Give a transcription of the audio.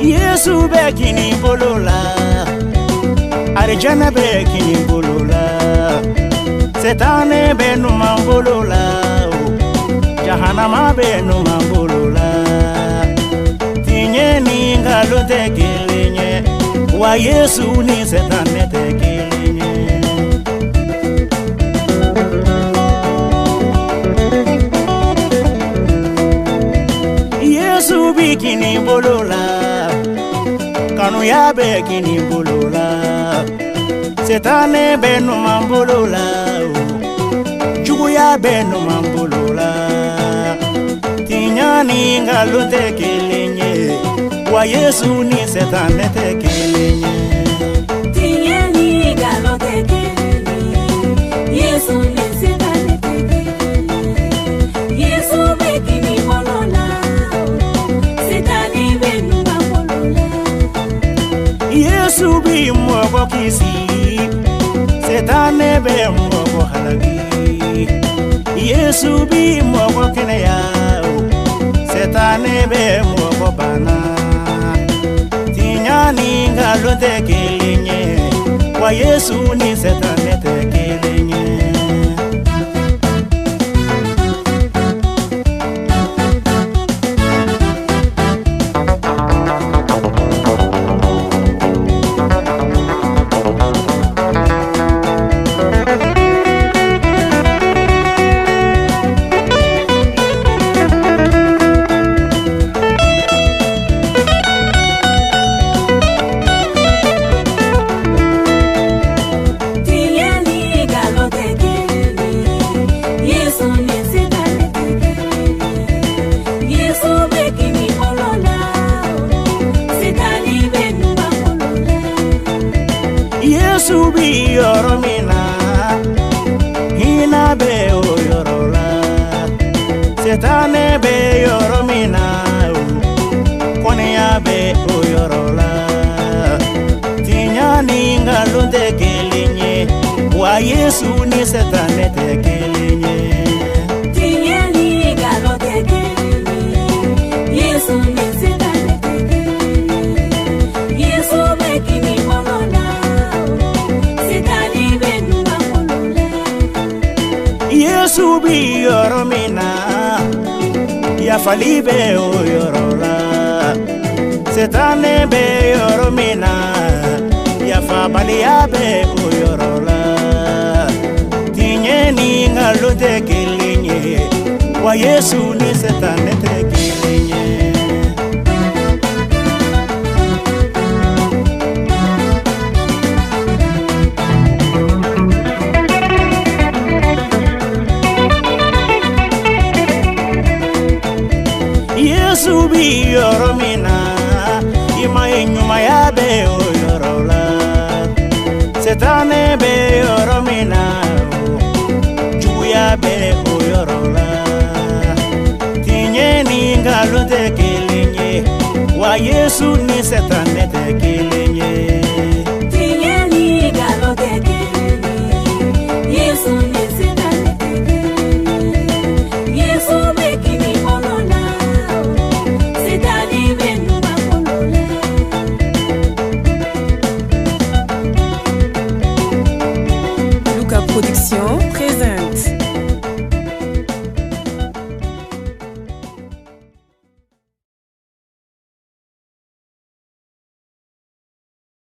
Yesu bɛ kini bolo la, arijana bɛ kini bolo la, setane bɛ numan bolo la, jahanama bɛ numan bolo la. Tiɲɛ ni nkalon tɛ kelen ye, wa Yesu ni setane tɛ kelen ye. Yesu bi kini bolo la, kanuya bɛ kini bolo la, setane bɛ numan bolo la, juguya bɛ numan bolo la. Tiɲɛ ni nkalon tɛ kelen ye, wa Yesu ni setane tɛ kelen ye. Tiɲɛ ni nkalon tɛ kelen ye, Yesu ni setane tɛ kelen ye. Yesu bɛ kini bolo la, setane bɛ numan bolo la. Yesu bi mɔgɔ kisi, setane bɛ mɔgɔ halaki. Yesu bi mɔgɔ kɛnɛya, setane bɛ mɔgɔ bana. Tiɲɛ ni nkalon tɛ kelen ye, wa Yesu ni setane tɛ kelen ye. Yesu bi yɔrɔ min na, hinɛ bɛ o yɔrɔ la. Setane bɛ yɔrɔ min na, kɔnɛya bɛ o yɔrɔ la. Tiɲɛ ni nkalon tɛ kelen ye, wa Yesu ni setane tɛ kelen ye. Tiɲɛ ni nkalon tɛ kelen ye, Yesu ni setane tɛ kelen ye. Yesu bɛ kini bolo la, setane bɛ numan bolo la. Yesu bi yɔrɔ min na, yafali bɛ o yɔrɔ la. Setane bɛ yɔrɔ min na, yafabaliya bɛ o yɔrɔ la. Tiɲɛ ni nkalon tɛ kelen ye, wa Yesu ni setane tɛ kelen ye. Yesu bi yɔrɔ min na, i ma ye ɲumanya bɛ o yɔrɔ la. Setane bɛ yɔrɔ min na, juguya bɛ o yɔrɔ la. Tiɲɛ ni nkalon tɛ kelen ye, wa Yesu ni setane tɛ kelen ye.